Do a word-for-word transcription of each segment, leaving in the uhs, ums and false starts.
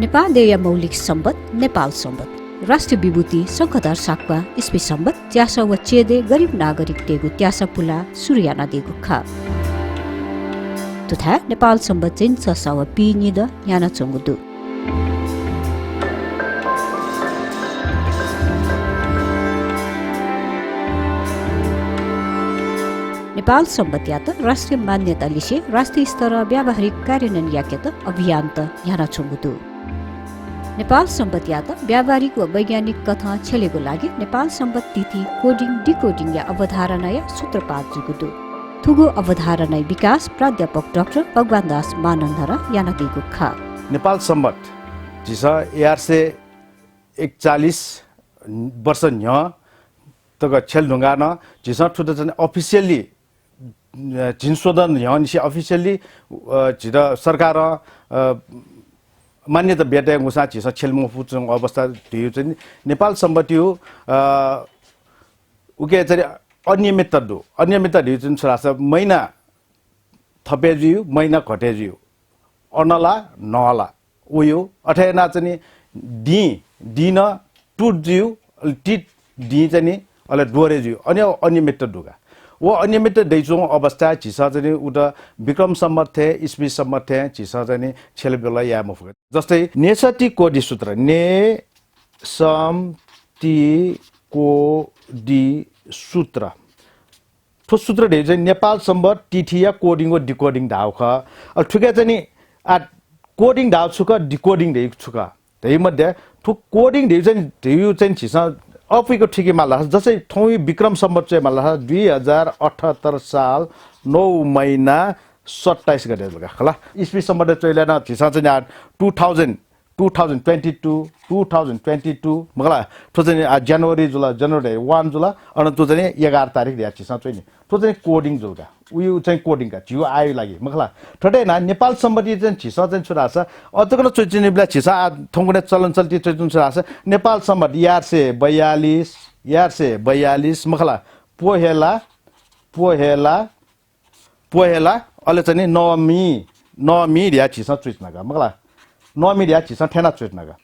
नेपाः देय्‌या मौलिक संवत् नेपाल संवत्। राष्ट्रिय विभूति शंखधर साख्वाः इस्वी संवत् च्यासः व चेदँय् गरिब नागरिकतय्‌गु त्यासा पुलाः सुरु यानादीगु खः। थुथाय् नेपाल संवत् झिंछसः व पीनिदँ न्ह्यानाच्वंगु दु। नेपाल संवत्‌यात राष्ट्रिय मान्यता लिसे राष्ट्रिय स्तरं व्यावहारिक कार्यान्वयन याकेत अभियानत न्ह्यानाच्वंगु दु। नेपाल संवत्‌यात व्यावहारिक व वैज्ञानिक कथं छ्यलेगु लागि नेपाल संवत् तिथि coding decoding या अवधारणाया सूत्रपात जूगु दु। थुगु अवधारणाया विकास प्राध्यापक डाक्टर भगवानदास मानन्धरं यानादीगु खः। नेपाल संवत् झीसं एघार सय एकचालिस वर्ष न्ह्यः तक छ्यले धुंकाः नं झीसं थुत चाहिँ officially, अ, झिंस्वदँ न्ह्यःनिसें officially, अ, झीत सरकारं, अ, मान्यता बियातःगुसां झीसं छ्यले मफुच्वंगु अवस्था धइगु चाहिँ नेपाल संवत्‌या, अ, उके चाहिँ अनियमितता दु। अनियमितता धइगु चाहिँ छु धाःसा महिना थपे जुइगु, महिना घटे जुइगु, अनला नला उइगु। अथे यानाः चाहिँ नि दिं, दिं नं टुट जुइगु, अले टिट दिं चाहिँ नि अले द्वरे जुइगु। अन अनियमितता दु का। व अनियमितता दइच्वंगु अवस्थाय् झीसं चाहिँ नि उत विक्रम संवत् थें, इस्वी संवत् थें झीसं चाहिँ नि छ्यले ब्वले याये मफु का। जस्तै नेसति कोडी सूत्र, ने सम ति को दि सूत्र। थ्व सूत्र धइगु चाहिँ नेपाल संवत् तिथिया coding व decoding धाःगु खः। अ, थुके चाहिँ नि, आ, coding धाःगु छु खः, decoding धइगु छु खः धइगु मध्ये थ्व coding धइगु चाहिँ, धइगु चाहिँ झीसं अपुइक थुइके माल धाःसा, जस्तै थौंया विक्रम संवत् च्वये माल धाःसा दुई हजार अठहत्तर साल नौ महिना सत्ताइस गते जुल का, खला। इस्वी संवत् च्वयेबलय् नं झीसं चाहिँ आ two thousand two thousand twenty two, two thousand twenty two, मखु ला, थ्व चाहिँ नि, आ, जनवरी जुल, जनवरी one जुल, अन थ्व चाहिँ नि एघार तारिख धयाः झीसं च्वइ नि। थ्व चाहिँ coding जुल का। उयो चाहिँ coding का, झीगु आयु लागि, मखु ला। थथे यानाः नेपाल संवत्‌या चाहिँ झीसं चाहिँ छु धाःसा, अझ तक नं च्वइच्वनीबलय् झीसं आ, थौंकन्हय् चलन चल्ती च्वइच्वंगु छु धाःसा, नेपाल संवत् एघार सय बयालिस, एघार सय बयालिस, मखु ला, पोहेला, पोहेला, पोहेला, अले चाहिँ नि नवमी, नवमी धयाः झीसं च्वइच्वना का, मखु ला। नवमी धयाः झीसं थथे यानाः च्वइच्वना का।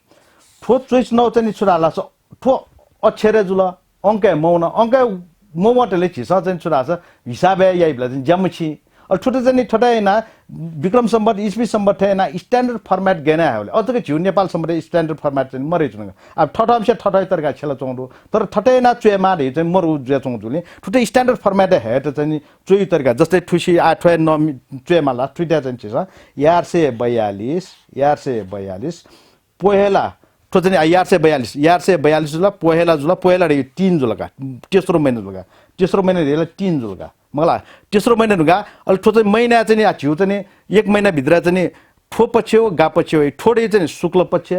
थ्व च्वइच्वनागु चाहिँ नि छु धाःसा, थ्व अक्षरय् जुल, अंकय् मवन, अंकय् मवंतले झीसं चाहिँ छु धाःसा हिसाबय् याइबलय् चाहिँ ज्या मछिं। अले थुत चाहिँ नि थथे यानाः विक्रम संवत्, इस्वी संवत् थें यानाः standard format गय् यानाः हयेबलय् अझ तक झीगु नेपाल संवत्‌या standard format चाहिँ नि मदइच्वन का। अब थःथःम्हस्यां थःथः तरिकां छ्यलाच्वंगु दु। तर थथे यानाः च्वयेमाः धइगु चाहिँ मरु जुयाच्वंगु जुलिं थुत standard format-य् हयेत चाहिँ नि च्वयेगु तरिका, जस्तै थुसी आः थ्व हे नवमी च्वये माल, थुइत चाहिँ झीसं एघार सय बयालिस, एघार सय बयालिस, पोहेला, थ्व चाहिँ नि, आ, एघार सय बयालिस, एघार सय बयालिस जुल, पोहेला जुल, पोहेला धइगु तीन जुल का, तेस्रो महिना जुल का, तेस्रो महिना धइगु तीन जुल का, मखु ला, तेस्रो महिना जुल का। अले थ्व चाहिँ महिना चाहिँ नि, आ, झीगु चाहिँ नि, एक महिना भित्र चाहिँ नि, थ्व पक्ष व गा पक्ष व, थ्व धइगु चाहिँ नि शुक्ल पक्ष,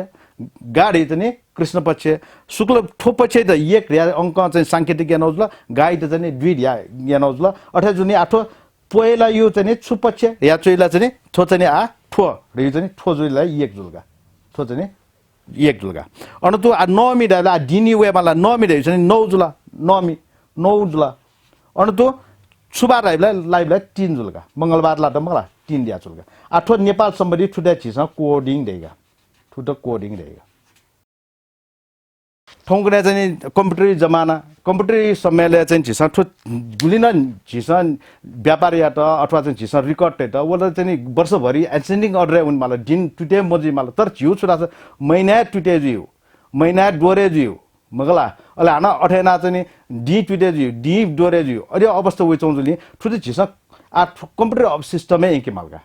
गा धइगु चाहिँ नि कृष्ण पक्ष। शुक्ल थ्व पक्षयात एक धयाः अंकं चाहिँ सांकेतिक यानागु जुल, गायात चाहिँ नि दुई धयाः यानागु जुल। अथे जुलिं आ थ्व पोहेलाया चाहिँ नि छु पक्ष धयाः च्वइबलय् चाहिँ नि थ्व चाहिँ नि आ थ्व धइगु चाहिँ नि थ्व जुइबलय् एक जुल का। थ्व चाहिँ नि एक जुल का। अन तुं आ नवमी धाइबलय् आ दिं निं वये माल, नवमी धइगु चाहिँ नि नौ जुल, नवमी, नौ जुल। अन तुं छुबार धाइबलय्, धाइबलय् तीन जुल का। मंगलबार लात, मखु ला, तीन धयाः च्वल का। आ थ्व नेपाल संवत्‌या थुत झीसं coding धाइ का। थुत coding धाइ का। थौंकन्हय् चाहिँ नि computer-या जमाना, computer-या समयलय् चाहिँ झीसं थ्व गुलि नं झीसं व्यापार यात अथवा चाहिँ झीसं record तयेत, व ला चाहिँ नि वर्षभरि ascending order-य् वने माल, दिं तुते मजुइ माल। तर झीगु छु धाःसा महिनाय् तुते जुइगु, महिनाय् द्वरे जुइगु, मखु ला। अले हानं अथे यानाः चाहिँ नि दिं तुते जुइगु, दिं द्वरे जुइगु, अथे अवस्था वइच्वंगु जुलिं थुत झीसं आ थ्व computer system-य् यंके माल का।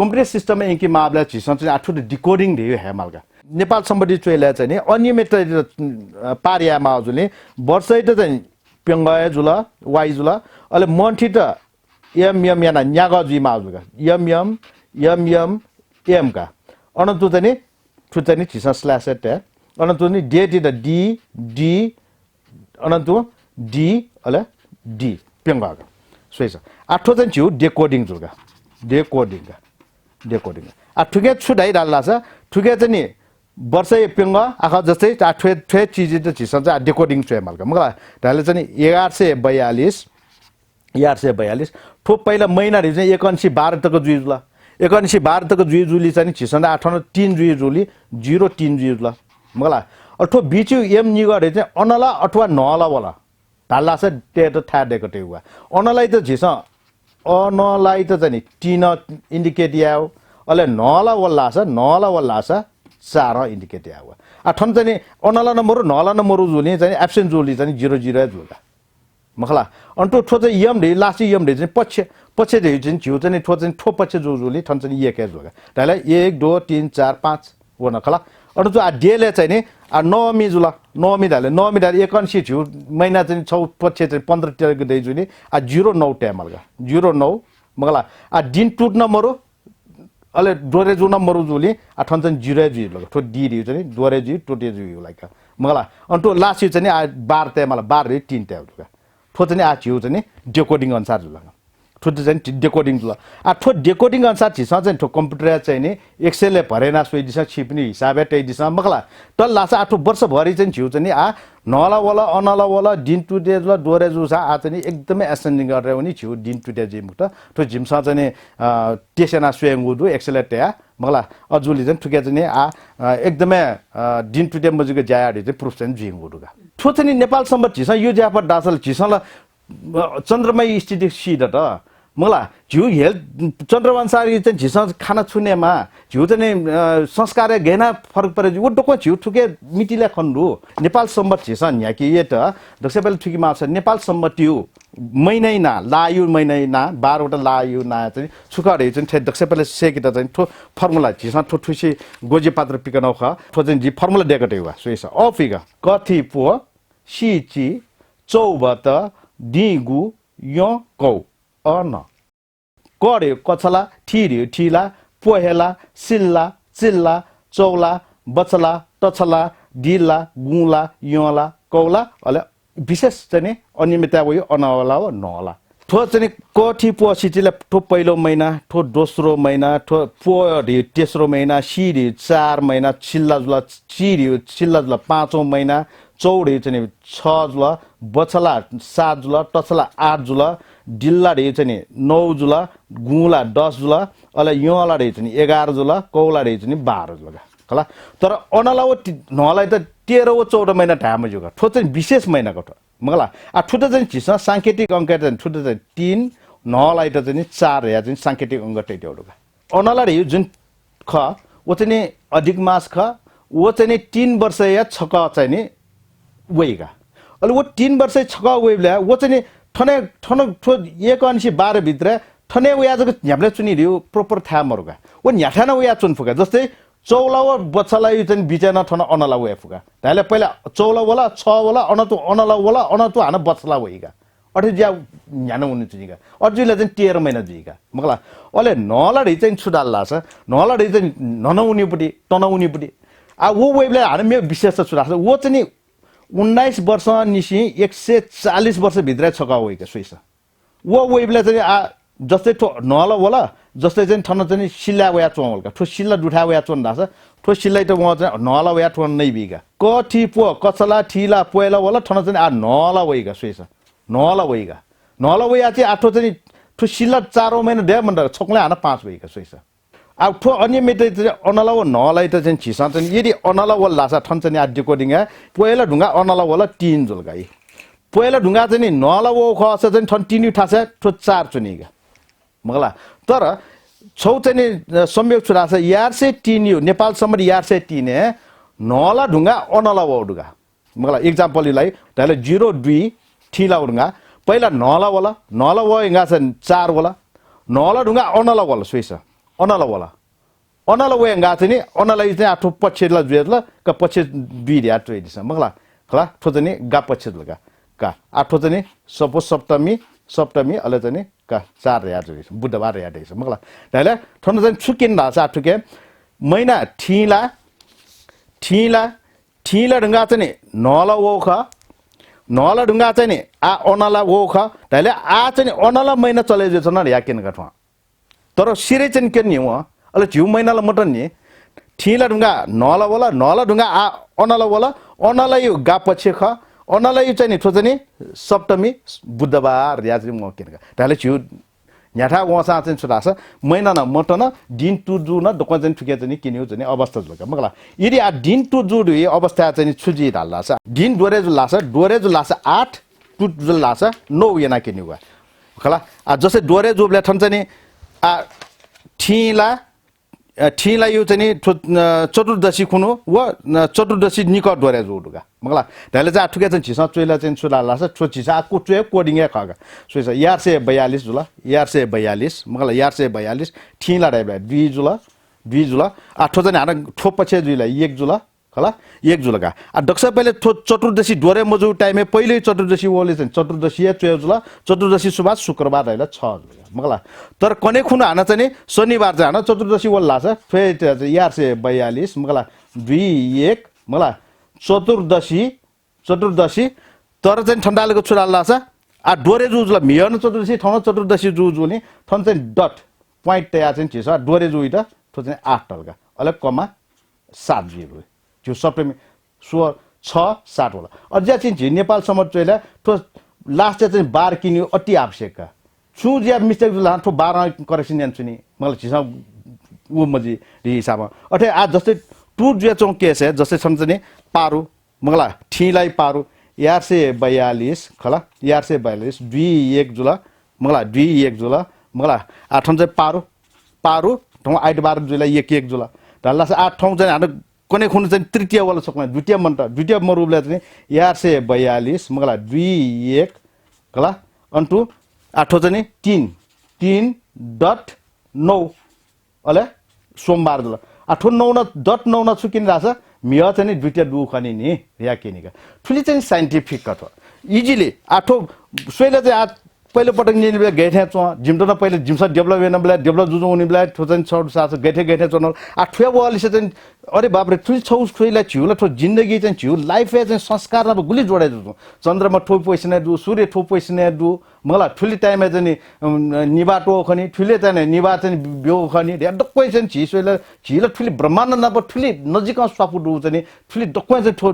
Computer system-य् यंके माःबलय् झीसं चाहिँ आ थुत decoding धइगु हये माल का। नेपाल संवत्‌या च्वयेबलय् चाहिँ नि अनियमितता, अ, पार याये माःगु जुलिं वर्षयात चाहिँ प्यंगः हे जुल, वाइ जुल, अले month-यात M M यानाः न्यागः जुइ माःगु जुल का। M M, M M, M का। अन तुं चाहिँ नि, थुत चाहिँ नि झीसं slash तये। अन तुं नि date-यात D, D, अन तुं D, अले D, प्यंगः का। स्वइसा। आ थ्व चाहिँ झीगु decoding जुल का। Decoding का। Decoding का। आ थुके छु धाइ धाःसा, थुके चाहिँ नि वर्षया प्यंगः, आखः जस्तै आ थ्व, थ्व चिजयात झीसं चाहिँ आ decoding च्वये माल का। मखु ला, धाइबलय् चाहिँ नि एघार सय बयालिस, एघार सय बयालिस, थ्व पहिला महिना धइगु चाहिँ एक अन्सी बाह्र तक जुइ जुल। एकांशी बाह्र तक जुइ जुलि चाहिँ नि झीसं आः थन तीन जुइ जुलि, जिरो तीन जुइ जुल। मखला, अले थ्व बिचयु एम निगः धइ चाहिँ अनला अथवा न्हला वला धाल धाःसा तयेत थाय् दय्कतयु वा। अनलाइत झीसं अनलाइत चाहिँ नि तीन indicate यायेउ, अले न्हला वल धाःसा, न्हला वल धाःसा चारं indicate यायेउ वा। आः थन चाहिँ नि अनला नं मरु, न्हला नं मरु जुलि चाहिँ नि absent जुलि चाहिँ नि जिरो जिरो हे जुल का। मखला, अन थ्व, थ्व चाहिँ यम धइ, last यम धइ चाहिँ पक्ष, पक्ष धइ चाहिँ झीउ चाहिँ नि थ्व चाहिँ थ्व पक्ष जु जुलि थन चाहिँ नि एक हे जुल का। धाइला एक, दो, तीन, चार, पाँच वन खला। अन थ्व आः देलय् चाहिँ नि आः नवमी जुल, नवमी धाइला, नवमी धाइला एकांशी झीउ महिना चाहिँ नि छौ पक्ष चाहिँ पन्ध्र तेह्र गते जुलि आः जिरो नौ तयेमाल का, जिरो नौ। मखला, आः दिन तुत नं मरु, अले द्वरे जु नं मरु जुलि आः थन चाहिँ जिरो जुइ जुल का। थ्व डी धइउ चाहिँ नि द्वरे जुइ, तुते जुइ जुल का। मखला, अन थ्व last यु चाहिँ नि आः बाह्र तयेमाल, बाह्र धइ तीन तयेउ जुल का। थ्व चाहिँ नि आः झीउ चाहिँ नि decoding अनुसार जुल का। थ्व चाहिँ नि decoding जुल। आः थ्व decoding अनुसार झीसं चाहिँ थ्व computer-य् चाहिँ नि Excel-य् भरे याना स्वइदिसँ, छिपिनि हिसाबय् तइदिसँ मखला। तर धाःसा आः थ्व वर्षभरि चाहिँ झीउ चाहिँ नि आः न्हला वल, अनला वल, दिन तुते जुल, द्वरे जूसां आः चाहिँ नि एकदमै ascending order-य् वनी, झीउ दिन तुते जुइ मखुत। थ्व जिमिसं चाहिँ नि, अ, test याना स्वयेगु दु Excel-य् तया मखला। अ, जुलि चाहिँ थुके चाहिँ नि आः, अ, एकदमै, अ, दिन तुते मजुइक ज्या याये धइ चाहिँ proof चाहिँ जुइगु दु का। थ्व चाहिँ नि नेपाल संवत् झीसं use याये फत धाःसा ला झीसं ला, अ, चन्द्रमाया स्थिति सी दत। मखला, झीउ हेल्थ चन्द्रमाया अनुसार चाहिँ झीसं खाना छु नयेमाः, झीउ चाहिँ नि, अ, संस्कारय् गय् याना फरक परे जुइ, व दक्वं झीउ थुके मितिलय् खने दु। नेपाल संवत् झीसं न्ह्याके यायेत दक्वसिबें थुके माःसा नेपाल संवत्‌यु महिनाया नां, लायु महिनाया नां, बाह्र वटा लायु नां चाहिँ नि छु खः धइ चाहिँ नि थ्व दक्वसिबें सय्‌केत चाहिँ नि थ्व formula झीसं थ्व थुसी गोजिपात्र पिकनाउ खः। थ्व चाहिँ नि जिं formula दय्‌कातयु का, स्वइसँ। अ फुइक, क थि प्व, सि चि, चौ भत, दिं गु, यं कौ, अ न। क धइउ कछला, थि धइउ थिला, प्व हेला, सिल्ला, चिल्ला, चौला, बछला, तछला, दिल्ला, गुंला, यंला, कौला, अले विशेष चाहिँ नि अनियमितता वइउ अनला व न्हला। थ्व चाहिँ नि क थि प्व सि चिला थ्व पहिलो महिना, थ्व दोस्रो महिना, थ्व प्व धइउ तेस्रो महिना, सि धइउ चार महिना, सिल्ला जुल, चि धइउ सिल्ला जुल पाँचौं महिना, चौ धइउ चाहिँ नि छ जुल, बछला सात जुल, तछला आठ जुल, दिल्ला धइउ चाहिँ नि नौ जुल, गुंला दस जुल, अले यंला धइउ चाहिँ नि एघार जुल, कौला धइउ चाहिँ नि बाह्र जुल का। खला। तर अनला व ति-, न्हलाइत तेह्र व चौध महिना धाये मज्यू का। थ्व चाहिँ नि विशेष महिना का थ्व। मखला। आः थुत चाहिँ नि झीसं सांकेतिक अंकय् चाहिँ नि थुत चाहिँ नि तीन, न्हलाइत चाहिँ नि चार धया चाहिँ नि सांकेतिक अंक तयातयु दु का। अनला धइउ जुन खः, व चाहिँ नि अधिक मास खः, व चाहिँ नि तीन वर्षया छकः चाहिँ नि वइ का। अले व तीन वर्षया छकः वइबलय् व चाहिँ नि थन, थन थ्व एक अनिसि बाह्र भित्र थन वया जक न्ह्याबलें च्वनी धइउ proper थाय् मरु का। व न्ह्याथाय् नं वया च्वने फु का। जस्तै चौला व बछलायु चाहिँ नि बिचय् नं थन अनला वये फु का। धाइला पहिला चौला वल, छ वल, अन तुं अनला वल, अन तुं हानं बछला वइ का। अथे ज्या न्ह्यानं वने जुइ का। अथे जुइला चाहिँ तेह्र महिना जुइ का। मखला। अले न्हला धइ चाहिँ छु धाल धाःसा, न्हला धइ चाहिँ न्हनं वनीपट्टि, तनं वनीपट्टि। आः व वइबलय् हानं मेगु विशेषता छु धाःसा, व चाहिँ नि उन्नाइस वर्ष निसिं एक सय चालिस वर्ष भित्र छकः वइ का, स्वइसँ। व वइबलय् चाहिँ नि आः जस्तै थ्व न्हला वल, जस्तै चाहिँ थन चाहिँ नि सिल्लाय् वया च्वं वल का। थ्व सिल्ला दुथाय् वया च्वन धाःसा, थ्व सिल्लाइत वं चाहिँ न्हला वया थ्व नइ बी का। क थि प्व, कछला, थिला, प्वय्‌ला वल, थन चाहिँ नि आः न्हला वइ का, स्वइसँ। न्हला वइ का। न्हला वया चाहिँ आः थ्व चाहिँ नि थ्व सिल्ला चारौं महिना दये मन्त, छकुलय् हानं पाँच वइ का, स्वइसँ। आः थ्व अनियमित चाहिँ अनला व न्हलाइत चाहिँ झीसं चाहिँ नि यदि अनला वल धाःसा थन चाहिँ नि आः decoding-य् प्वय्‌ला धुंकाः अनला वल तीन जुल का। प्वय्‌ला धुंकाः चाहिँ नि न्हला वउ खःसा चाहिँ नि थन तीनयु थासय् थ्व चार च्वनी का। मखला। तर छौ चाहिँ नि, अ, संयोग छु धाःसा एघार सय तीनयु, नेपाल संवत् एघार सय तीनय् न्हला धुंकाः अनला वउ दु का। मखला, example-यु लागि धाइला जिरो दुई थिला वल धुंकाः, पहिला न्हला वल, न्हला वये धुंकाः चाहिँ चार वल, न्हला धुंकाः अनला वल, स्वइसँ, अनला वल। अनला वये धुंकाः चाहिँ नि, अनलायु चाहिँ आः थ्व पक्षला जुया जुल, का पक्ष दुई धया च्वइदिसँ, मखला, खला, थ्व चाहिँ नि गा पक्ष जुल का, का। आः थ्व चाहिँ नि सप्त-, सप्तमी, सप्तमी, अले चाहिँ नि का चार धया च्वइदिसँ, बुधबार धया च्वइदिसँ, मखला। धाइला थन चाहिँ नि छु क्यन धाःसा आः थुके महिना थिला, थिला, थिला धुंकाः चाहिँ नि न्हला वउ खः, न्हला धुंकाः चाहिँ नि आः अनला वउ खः, धाइला आः चाहिँ नि अनला महिना चले जुयाच्वन धया क्यन का थ्वं। तर सिरय् चाहिँ नि क्यन नि वं, अले झिउ महिनाला मतन नि, थिला धुंकाः न्हला वल, न्हला धुंकाः आः अनला वल, अनलायु गा पक्ष खः, अनलायु चाहिँ नि थ्व चाहिँ नि सप्तमी बुधबार धया चाहिँ नि वं क्यन का। धाइला झिउ न्ह्याथाय् वंसां चाहिँ छु धाःसा महिना नं मतन, दिन तू जू नं दक्वं चाहिँ थुके चाहिँ क्यनेगु चाहिँ अवस्था जुल का, मखु ला। यदि आ दिन तू जू धुइ अवस्थाय् चाहिँ छु जुइ धाल धाःसा, दिन द्वरे जुल धाःसा, द्वरे जुल धाःसा आठ, तू जुल धाःसा नौ याना क्यनेगु का, मखु ला। आ जस्तै द्वरे जूबलय् थन चाहिँ आ थिंला अ, थिंलायु चाहिँ नि थ्व, अ, चतुर्दशी खुन्हु व, अ, चतुर्दशी निकः द्वरे जू दुगा। मखु ला, धाइले चाहिँ आ थुके चाहिँ झीसं च्वइला चाहिँ छु धाल धाःसा, थ्व झीसं आ कु-, च्वये coding हे खः का। स्वइसा, एघार सय बयालिस जुल, एघार सय बयालिस, मखु ला, एघार सय बयालिस, थिंला धाइबलय् दुई जुल, दुई जुल। आ थ्व चाहिँ हानं थ्व पक्षय् जुइला, एक जुल, खला, एक जुल का। आ दक्वसिबें पहिले थ्व चतुर्दशी द्वरे मजू time-य् पहिले चतुर्दशी वले चाहिँ चतुर्दशी हे च्वये जुल, चतुर्दशी सुभाय् शुक्रबार धाइला छ जुल का, मखु ला। तर कन्हय् खुन्हु हानं चाहिँ नि शनिबार चाहिँ हानं चतुर्दशी वल धाःसा, थ्व एघार सय बयालिस, मखु ला, दुई एक, मखु ला, चतुर्दशी, चतुर्दशी, तर चाहिँ थन धालक छु धाल धाःसा, आ द्वरे जू जुल, म्हिगः नं चतुर्दशी, थौं नं चतुर्दशी जू जुल नि, थन चाहिँ dot, point तया चाहिँ झीसं द्वरे जूइत, थ्व चाहिँ आठ तल का, अले comma सात जुइ। झीगु सप्तमी स्व छ सात वल। अज्या चाहिँ झी नेपाल संवत् च्वइला थ्व last-य् चाहिँ बार क्यनेगु अति आवश्यक का। छुं ज्या mistake जुल हानं थ्व बारं correction याना च्वनी। मखु ला, झीसं उ मजि रि हिसाबं। अथे आ जस्तै तू जुयाच्वंगु case-य् जस्तै छन्हु चाहिँ नि पारु, मखु ला, थिंलाइ पारु, एघार सय बयालिस, खला, एघार सय बयालिस, दुई एक जुल, मखु ला, दुई एक जुल, मखु ला। आ थन चाहिँ पारु, पारु, थौं आइतबार जुइला एक एक जुल। धाल धाःसा आ थौं चाहिँ हानं कन्हय् खुन्हु चाहिँ तृतीय वल सकलें, द्वितीय मन्त, द्वितीय मरुबलय् चाहिँ एघार सय बयालिस, मखु ला, दुई एक, खला, अन्तु आ थ्व चाहिँ नि तीन, तीन dot नौ, अले सोमबार जुल। आ थ्व नौ नं, dot नौ नं छु क्यनी धाःसा, म्हिगः चाहिँ नि द्वितीय दु खनी नि, या क्यनी का। थुलि चाहिँ scientific का थ्व। Easily, आ थ्व स्वइला चाहिँ आ पहिलो पटक न्यनेबलय् गथे च्वं, जिमित नं पहिले जिमिसं develop यानाबलय्, develop जुजुं वनीबलय्, थ्व चाहिँ छगू साथ गथे गथे च्वन। आ थ्वया वःलिसे चाहिँ, अरे बापरे, थुलि छगू स्वइला झीगु ला थ्व जिन्दगी चाहिँ झीगु life-य् चाहिँ संस्कार नाप गुलि जोडे जुजुं। चन्द्रमा थ्व position-य् दु, सूर्य थ्व position-य् दु, मखु ला, थुलि time-य् चाहिँ नि, अम, निभाः त्वःगु खनी, थुलि time-य् निभाः चाहिँ नि ब्यू खनी, ध्या दक्वं चाहिँ झी स्वइला, झी ला थुलि ब्रह्माण्ड नाप थुलि नजिकं स्वापू दु चाहिँ नि, थुलि दक्वं चाहिँ थ्व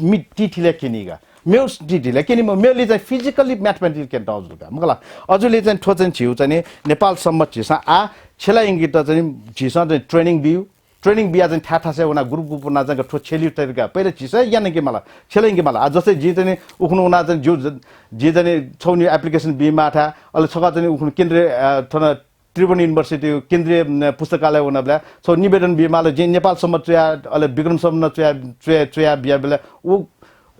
मि तिथिले क्यनी का। मेगु तिथिले क्यनी म, मेगुलि चाहिँ physically mathematical क्यने तःगु जुल का, मखु ला। अझुलि चाहिँ थ्व चाहिँ झीगु चाहिँ नि नेपाल संवत् झीसं आ छ्यला यंकेत चाहिँ नि झीसं चाहिँ training बियु, training बिया चाहिँ थाय् थासय् वना group group वना चाहिँ थ्व छ्यलियु तरिका। पहिले झीसं याना यंके माल, छ्यला यंके माल। आ जस्तै जिं चाहिँ नि उखुन्हु वना चाहिँ जिउ ज-, जिं चाहिँ नि छगू नि application बीमाः थाय्, अले छकः चाहिँ नि उखुन्हु केन्द्रीय, अ, थन त्रिभुवन University केन्द्रीय, अ, पुस्तकालय वनाबलय् छगू निवेदन बीमाल, जिं नेपाल संवत् च्वया, अले विक्रम संवत् नं च्वया, च्वया, च्वया बियाबलय् उ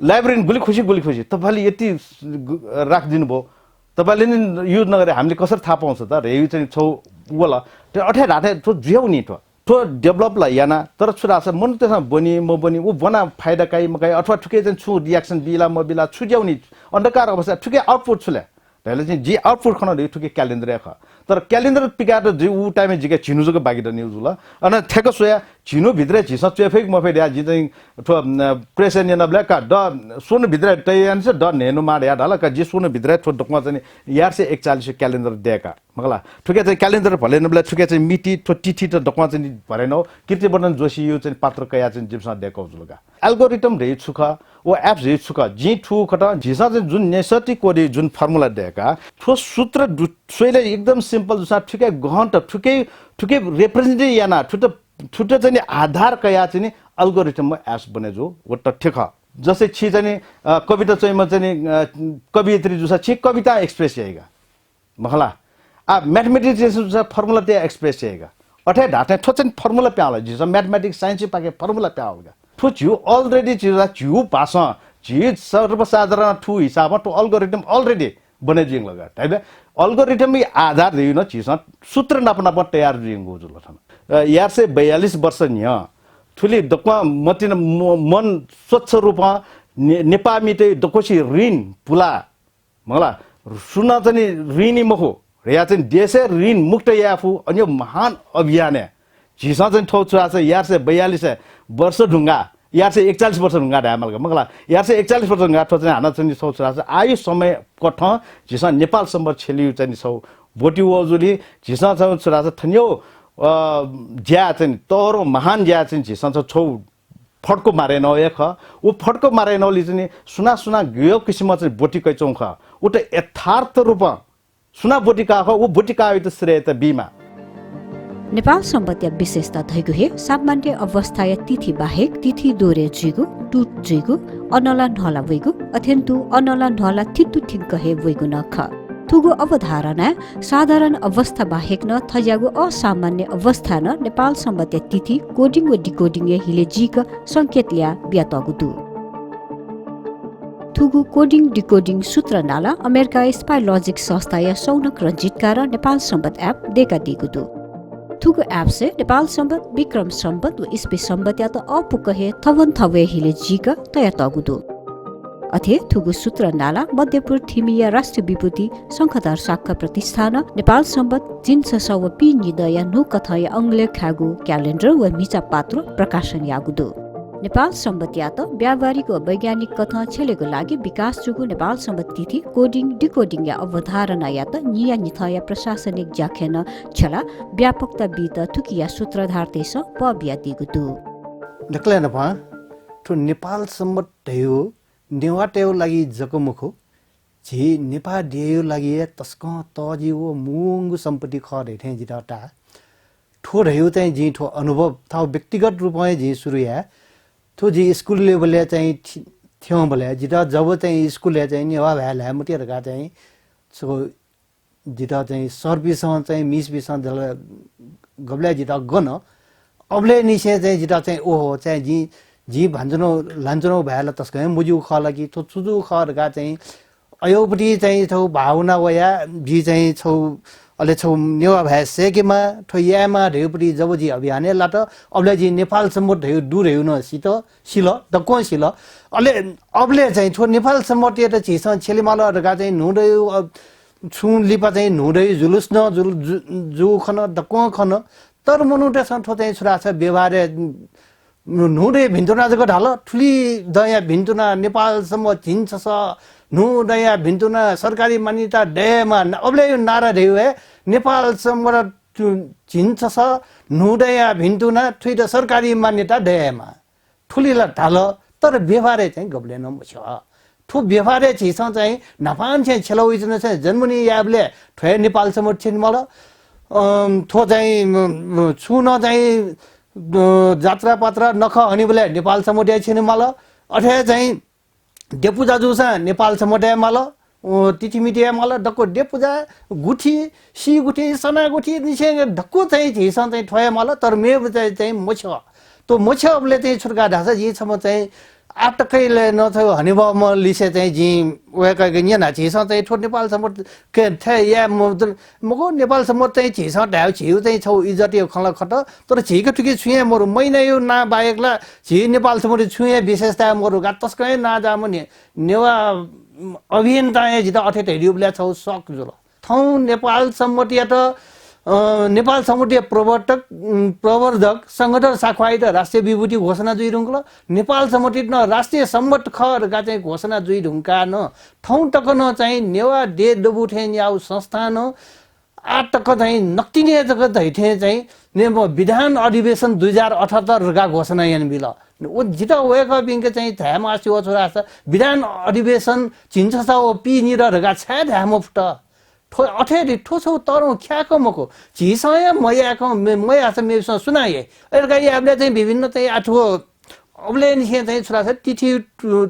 librarian गुलि खुसी, गुलि खुसी। तपाईंले यति गु-, राखिदिनुभयो, तपाईंले नि use नगरे हामीले कसरी थाहा पाउँछ त? रे यु चाहिँ छगू वल। त अथे धाःथें थ्व जुयाउ नि थ्व। थ्व develop ला याना, तर छु धाःसा मनूतय्सं ब्वनी मब्वनी, उ ब्वना फाइदा काइ मकाइ, अथवा थुके चाहिँ छु reaction बिला मबिला, छु ज्याउ नि, अन्धकार अवस्था, थुके output छु ले? धाइले चाहिँ जि output खन धइ थुके calendar हे खः। तर calendar पिकायेत जि उ time-य् जिके झिन्हु जक बाकी दनि जुल। अन थ्याक्क स्वया झिन्हु भित्र झीसं च्वये फइ कि मफइ धया जि चाहिँ थ्व, अ, press-य् न्यनाबलय् का द स्वन्हु भित्र तयार यानादिसँ, द न्हय्न्हु माः धया धाल का। जि स्वन्हु भित्र थ्व दक्वं चाहिँ नि एघार सय एकचालिस calendar दय्का। मखु ला, थुके चाहिँ calendar भलय् नबलय् थुके चाहिँ मिति, थ्व तिथि त दक्वं चाहिँ नि भलय् नौ, कीर्तिवर्धन जोशीयु चाहिँ पात्र कयाः चाहिँ जिमिसं दय्कौ जुल का। Algorithm धइ छु खः, व apps धइ छु खः, जिं थु खत, झीसं चाहिँ जुन नैसर्गिक कोडी जुन formula दय्का, थ्व सूत्र दु-, स्वइले एकदम simple दुसा, थुके गहन त, थुके, थुके represent याना, थुत, थुत चाहिँ नि आधार कयाः चाहिँ नि algorithm व apps बने जू, व तथ्य खः। जस्तै छि चाहिँ नि, अ, कविता च्वइम्ह चाहिँ नि, अ, कवयित्री जुसा, छि कविता express याइगा। मखु ला। आ, mathematics जुसा formula तया express याइगा। अथे धाःथें थ्व चाहिँ formula प्यावल, झीसं mathematics science पाखे formula प्यावल का। थ्व झीउ already झीउ, झीउ भाषां, झी सर्वसाधारण थु हिसाबं थ्व algorithm already बने जुइंगल का। धाइबे algorithm यि आधार जुइन झीसं सूत्र नाप नाप तयार जुइंगु जुल थन। अ, एघार सय बयालिस वर्ष न्ह्यः थुलि दक्वं मतिन म-, मन स्वच्छ रूपं ने-, नेपाःमितय् दक्वसि ऋण पुला मखु ला, सुनं चाहिँ नि ऋणी मखु, या चाहिँ देशय् ऋण मुक्त याये फु, अनि यो महान अभियानय् झीसं चाहिँ थ्व छु धाःसा एघार सय बयालिस वर्ष ढुङ्गा, एघार सय एकचालिस वर्ष ढुङ्गा धाये माल का, मखु ला, एघार सय एकचालिस वर्ष ढुङ्गा थ्व चाहिँ हानं चाहिँ नि छगू छु धाःसा आयु समय कथं झीसं नेपाल संवत् छ्यलियु चाहिँ नि छगू ब्वति वः जुलि झीसं चाहिँ छु धाःसा थनियौ, अ, ज्या चाहिँ नि तःधंगु महान ज्या चाहिँ झीसं चाहिँ छगू फड्को मारे नौ हे खः। उ फड्को मारे नौलि चाहिँ नि सुना सुना गय् किसिमं चाहिँ ब्वति कयाच्वंगु खः। उ त यथार्थ रूपं सुनां ब्वति काः खः, व ब्वति काःयात श्रेयत बीमाः। नेपाल संवतया विशेषता धइगु हे सामान्य अवस्थाया तिथि बाहेक तिथि दोरे जुइगु, टुट जुइगु, अनला न्हला वइगु, अथेंतुं अनला न्हला थितुथिंक हे वइगु नं खः। थुगु अवधारणाय् साधारण अवस्था बाहेक नं थज्याःगु असामान्य अवस्था नं नेपाल संवतया तिथि coding व decoding या हिले जीक संकेत ल्याः बियातःगु दु। थुगु coding decoding सूत्र नाला अमेरिकाया SpyLogic संस्थाया सौनक रंजितकारं नेपाल संवत app दय्कादीगु दु। थुगु app-य् नेपाल संवत, विक्रम संवत व इस्वी संवतयात अःपुक हे थवंथवय् हिले जीक तयातःगु दु। अथे थुगु सूत्र नाला मध्यपुर थिमिया राष्ट्रिय विभूति शंखधर शाक्य प्रतिष्ठानं नेपाल संवत झिंछसः व पीनिदँया न्हूकथंया अंगलय् खाःगु calendar व म्हिचा पात्रो प्रकाशन याःगु दु। नेपाल संवतयात व्यावहारिक व वैज्ञानिक कथं छ्यलेगु लागि विकास जूगु नेपाल संवत तिथि coding decoding या अवधारणायात न्हियान्हिथंया प्रशासनिक ज्याखँय् नं छ्यलाः व्यापकता बीत थुकिया सूत्रधारतय्सं पः बियादीगु दु। दकलय् न्हापां थ्व नेपाल संवत धयागु नेवाःतय्गु लागि जक मखु, झी नेपाः देय्गु लागि हे तसकं तःजिगु व मुंगु सम्पत्ति खः धइथें जितः ताः। थ्व धयागु चाहिँ जिं थ्व अनुभव थः व्यक्तिगत रूपं हे जिं सुरु याये। थ्व जि स्कुलय् बलय् चाहिँ थि-, थ्यंबलय् जितः जब चाहिँ स्कुलय् चाहिँ नेवाः भाय् ल्हाये मते धकाः चाहिँ छगू जितः चाहिँ सरपिसं चाहिँ मिसपिसं दल गबलय् जितः गन, अबलय् निसें चाहिँ जितः चाहिँ ओहो, चाहिँ जिं, जिं भान्चुनौ, ल्हान्चुनौ भाय् ला तसकं हे मज्यू खः ला कि, थ्व छु जू खः धकाः चाहिँ अयौपट्टि चाहिँ छौ भावना वया, जि चाहिँ छौ, अले छौ नेवाः भाय् सय्केमा, थ्व यायेमा धयापट्टि जब जि अभियानय् लात, अबलय् जि नेपाल संवत धयागु दु धयागु नं सित, सिल, दक्वं सिल। अले अबलय् चाहिँ थ्व नेपाल संवतयात झीसं छ्यलेमाल धकाः चाहिँ न्हूदँयु, अ, छुं लिपा चाहिँ न्हूदँयु जुलुस नं जुल-, जु-, जू खन, दक्वं खन। तर मनूतय्सं थ्व चाहिँ छु धाःसा व्यवहारय् न्हूदँया भिन्तुना जक धाल, थुलि दँया भिन्तुना, नेपाल संवत झिंछसः न्हूदँया भिन्तुना, सरकारी मान्यता दयेमा, अबलय् नारा धयागु हे नेपाल संवत झिंछसः न्हूदँया भिन्तुना, थुइत सरकारी मान्यता दयेमा। थुलि ला धाल, तर व्यवहारय् चाहिँ गबलें नं मछ्यः। थ्व व्यवहारय् झीसं चाहिँ न्हापांनिसें छ्यला वइच्वनासें जन्मदिन यायेबलय् थ्व हे नेपाल संवत छ्यनेमाल। अं, थ्व चाहिँ, अं, छुं नं चाहिँ, अं, जात्रापात्रा नखः हनेबलय् नेपाल संवत हे छ्यनेमाल। अथे चाहिँ द्यपुजा जूसां नेपाल संवत हे माल, अ, तिथिमिति हे माल, दक्व द्यपुजा, गुथि, सी गुथि, सना गुथि निसें दक्व चाहिँ झीसं चाहिँ थ्व हे माल, तर मेगु चाहिँ, चाहिँ मछ्यः। थ्व मछ्यःबलय् चाहिँ छु धकाः धाःसा जिं छम्ह चाहिँ आःतकय् नं छगू हनेबहःम्ह लिसे चाहिँ जिं वय्कःयाके न्यना, झीसं चाहिँ थ्व नेपाल संवत के थथे याये म-, मखु, नेपाल संवत चाहिँ झीसं धायेगु झीगु चाहिँ छगू इज्जतया खँ ला खः, तर झीके थुकी छुं हे मरु, महिनाया नां बाहेक ला झी नेपाल संवतय् छुं हे विशेषता मरु धकाः तसकं हे नांजाःम्ह ने-, नेवाः अभियन्तां हे जितः अथे धयादीबलय् छगू shock जुल। थौं नेपाल संवतयात, अ, नेपाल संवतया प्रवर्तक, उम्, प्रवर्धक शंखधर शाक्ययात राष्ट्रिय विभूति घोषणा जुइधुंकल। नेपाल संवतयात नं राष्ट्रिय संवत खः धकाः चाहिँ घोषणा जुइधुंकाः नं थौं तक नं चाहिँ नेवाः देय् दबू थें न्याःगु संस्थां नं आः तक चाहिँ नकतिनि हे जक धइथें चाहिँ ने म विधान अधिवेशन दुई हजार अठहत्तर धकाः घोषणा यानाबिल। व जितः वय्कःपिन्के चाहिँ धायेमास्ति व छु धाःसा विधान अधिवेशन झिंछसः व पीनिदँ धकाः छाय् धाये मफुत? थ्व अथे दि, थ्व छगू तःधंगु ख्याक मखु। झीसं हे मयाय्कं, मे-, मयाःसा मेपिसं सुनां याइ? अय् धकाः यायेबलय् चाहिँ विभिन्न चाहिँ आः थ्व अबलय्निसें चाहिँ छु धाःसा तिथि टु-,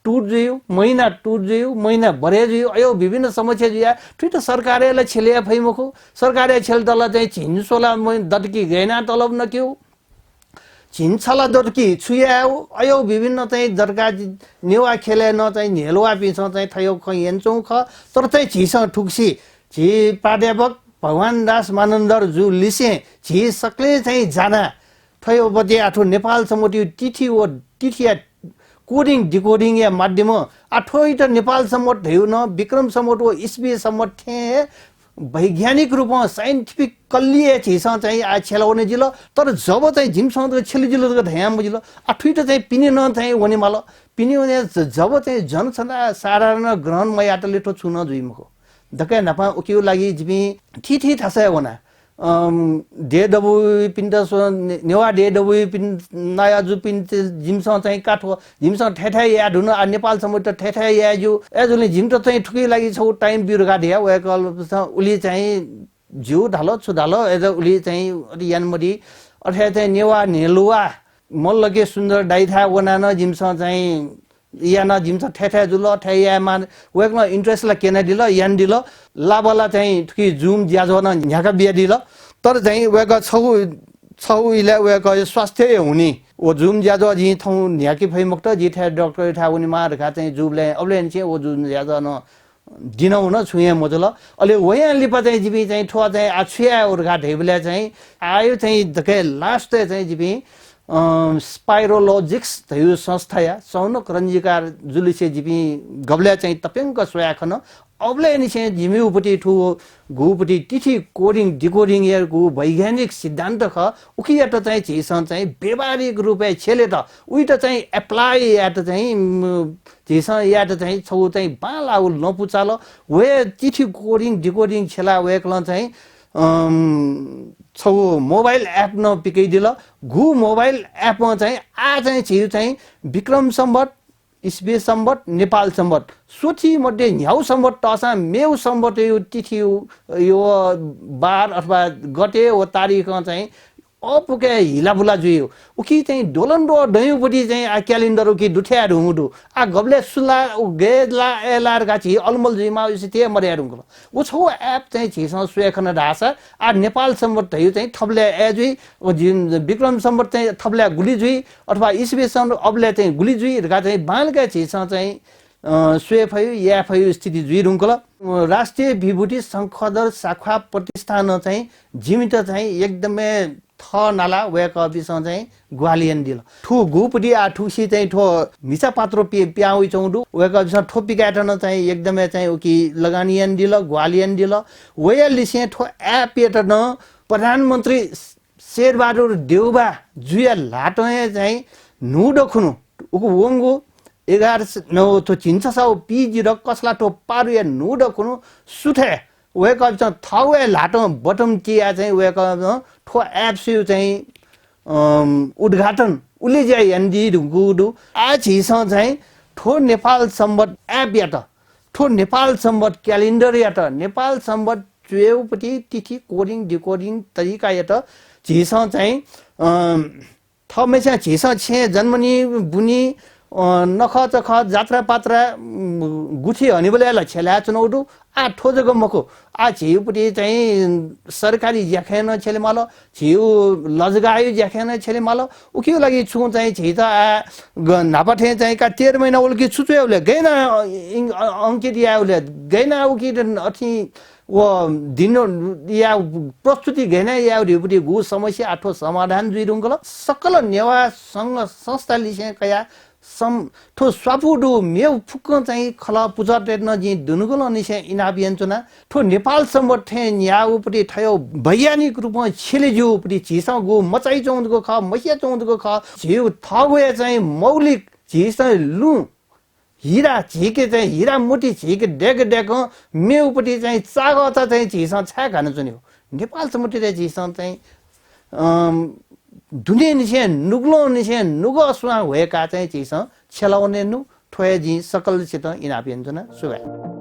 टुट जुइगु, महिना टुट जुइगु, महिना बढे जुइगु, अय् विभिन्न समस्या जुयाः थुइत सरकारय् ला छ्यले याये फइ मखु। सरकारय् छ्यलेत ला चाहिँ झिंस्वला म-, दतकि गय् यानाः तलब नकेगु, झिंछला दतकि छु यायेगु, अय् विभिन्न चाहिँ दरकार जि-, नेवाः ख्यलय् नं चाहिँ न्ह्यलुवाःपिन्सं चाहिँ थज्याःगु खँ यनाच्वंगु खः। तर चाहिँ झीसं थुगुसी झी प्राध्यापक भगवान दास मानन्धर जु लिसें झी सकलें चाहिँ जानाः थ्व हे बजे आः थ्व नेपाल संवतया तिथि व तिथिया coding decoding या माध्यमं आः थ्वइत नेपाल संवत धयागु नं विक्रम संवत व इस्वी संवत थें हे वैज्ञानिक रूपं scientifically हे झीसं चाहिँ आः छ्यला वने जिल। तर जब चाहिँ जिमिसं जक छ्यले जिल जक धयां मजिल। आः थुइत चाहिँ पिने नं चाहिँ वने माल। पिने वने ज-, जब चाहिँ जनसाधारण ग्रहण मयातले थ्व छुं नं जुइ मखु। दकलय् न्हापां उकिया लागि जिपिं थीथी थासय् वना। अम, देय् दबूपिन्त स्व-, ने-, नेवाः देय् दबूपिं नाया जूपिन्त जिमिसं चाहिँ काठो, जिमिसं थथे थथे याये धुन, आ, नेपाल संवत थथे थथे याये ज्यू। अय्‌जूगुलिं जिमित चाहिँ थुकिया लागि छगू time ब्यु धकाः धया वय्‌कलं उलि चाहिँ ज्यू धाल, छु धाल, अय्‌जूगुलिं चाहिँ अथे यानामदी। अथे चाहिँ नेवाः न्हेलुवा मल्लके सुन्दर दाइथाय् वनाः नं जिमिसं चाहिँ याना, जिमिसं थथे थथे जुल, थथे यायेमाः, वय्‌कलं interest ला क्यनादिल, यानादिल। लाबाला चाहिँ थुकी Zoom ज्याझ्वः नं न्ह्याका बियादिल। तर चाहिँ वय्‌कः छगू, छगू इलय् वय्‌कःया स्वास्थ्यया हुनिं व Zoom ज्याझ्वः जिं थौं न्ह्याके फइ मखुत, जि थथे डाक्टरयाथाय् वनेमाः धकाः चाहिँ जूबलय् अबलय् निसें व Zoom ज्याझ्वः नं दिना वन, छुं हे मजुल। अले वयां लिपा चाहिँ जिपिं चाहिँ थ्व चाहिँ आ छु याये धकाः धइबलय् चाहिँ आयो चाहिँ दकलय् last-य् चाहिँ जिपिं, अँ, Spirologics धइगु संस्थाया शौनक रञ्जिकार जुलिसे जिपिं गबलय् चाहिँ तप्यंक स्वया खन। अबलय् निसें जिमिगु पति थुगु पति तिथि coding decoding यागु वैज्ञानिक सिद्धान्त खः। उकियात चाहिँ झीसं चाहिँ व्यावहारिक रूपय् छ्यलेत, उइत चाहिँ apply यायेत चाहिँ, उम्, झीसं यायेत चाहिँ छगू चाहिँ बांलाःगु लँपु चाल। व हे तिथि coding decoding छ्यला वय्‌कलं चाहिँ, अम, छगू mobile app नं पिकयादिल। गु mobile app-ं चाहिँ आः चाहिँ झीगु चाहिँ विक्रम संवत, इस्वी संवत, नेपाल संवत, स्वथी मध्ये न्ह्यागु संवत तःसां मेगु संवतया तिथि यो बार अथवा गते व तारिखं चाहिँ अपुके हिलाबुला जुइ। उकी चाहिँ द्वलंद्वः दँयु पति चाहिँ आ calendar उकी दुथ्याये धुंगु दु। आ गबलय् सुला, उ गय् ला, अय् ला धकाः झी अलमल जुइमाः, उसे ते मदया धुंकल। व छगू app चाहिँ झीसं स्वये खन धाःसा, आ नेपाल संवत धइगु चाहिँ थबलय् अय् जुइ, व झी विक्रम संवत चाहिँ थबलय् गुलि जुइ, अथवा इस्वी संवत अबलय् चाहिँ गुलि जुइ धकाः चाहिँ बांलाक झीसं चाहिँ, अ, स्वये फयु, याये फयु स्थिति जुइ धुंकल। अ, राष्ट्रिय विभूति शंखधर साख्वाः प्रतिष्ठानं चाहिँ जिमित चाहिँ एकदमै थः नाला वय्‌कःपिसं चाहिँ ग्वाहालि यानादिल। थुगु पति आ थुसी चाहिँ थ्व म्हिचा पात्रो पि-, पिहां वइच्वंगु दु। वय्‌कःपिसं थ्व पिकायेत नं चाहिँ एकदमै चाहिँ उकी लगानी यानादिल, ग्वाहालि यानादिल। वया लिसें थ्व app-यात नं प्रधानमन्त्री शेरबहादुर देउबा जुया ल्हातं हे चाहिँ न्हूदँ खुन्हु उकी वंगु एघार स-, नौ थ्व झिंछसः व पीजी दँ कछलाथ्व पारुया न्हूदँ खुन्हु सुथय् वय्‌कःपिसं थःगु हे ल्हातं बटम तियाः चाहिँ वय्‌कलं थ्व app-या चाहिँ, अम, उद्घाटन उलेज्या यानादी धुंकूगु दु। आः झीसं चाहिँ थ्व नेपाल संवत app-यात, थ्व नेपाल संवत calendar-यात, नेपाल संवत च्वयेगु पति तिथि coding decoding तरिकायात झीसं चाहिँ, अम, थःम्हस्यां झीसं छेँ जन्मनी, बुनी, अ, नखःचखः, जात्रापात्रा, उम्, गुथि हनेबलय् ला छ्यलाय् च्वनागु दु। आः थ्व जक मखु, आः झीगु पति चाहिँ सरकारी ज्याखँय् नं छ्यले माल, झीगु लजगाःया ज्याखँय् नं छ्यले माल। उकिया लागि छुं चाहिँ झीत आः ग-, न्हापा थें चाहिँ का तेह्र महिना वल कि छु च्वय् वले, गय् याना, अ, इं-, अ, अंकित याये वले, गय् याना उकी अथि व दिनया प्रस्तुति गय् याना याये धइगु पति गु समस्या आः थ्व समाधान जुइ धुंकल। सकल नेवाः संघ संस्था लिसें कयाः सम-, थ्व स्वापू दु, मेगु फुक्कं चाहिँ खलः पुचःतय्‌त नं जिं दुनुगलंनिसें इनाप यानाच्वना। थ्व नेपाल संवत थें न्याःगु पति थ्व वैज्ञानिक रूपं छ्यले ज्यूगु पति झीसं गु मचाइच्वंगु जक खः, मस्याच्वंगु जक खः। झीगु थःगु हे चाहिँ मौलिक झीसं लुँ हिरा झीके चाहिँ हिरा मोती झीके दय्‌क दय्‌कं मेगु पति चाहिँ चागःचा चाहिँ झीसं छाय् घानाच्वनेगु? नेपाल संवतय् झीसं चाहिँ, अम, दुनेंनिसें नुगलंनिसें नुगः स्वां ह्वय्‌काः चाहिँ झीसं छ्यलावने नु। थ्व हे जिं सकलसितं इनाप यानाच्वना। सुभाय्।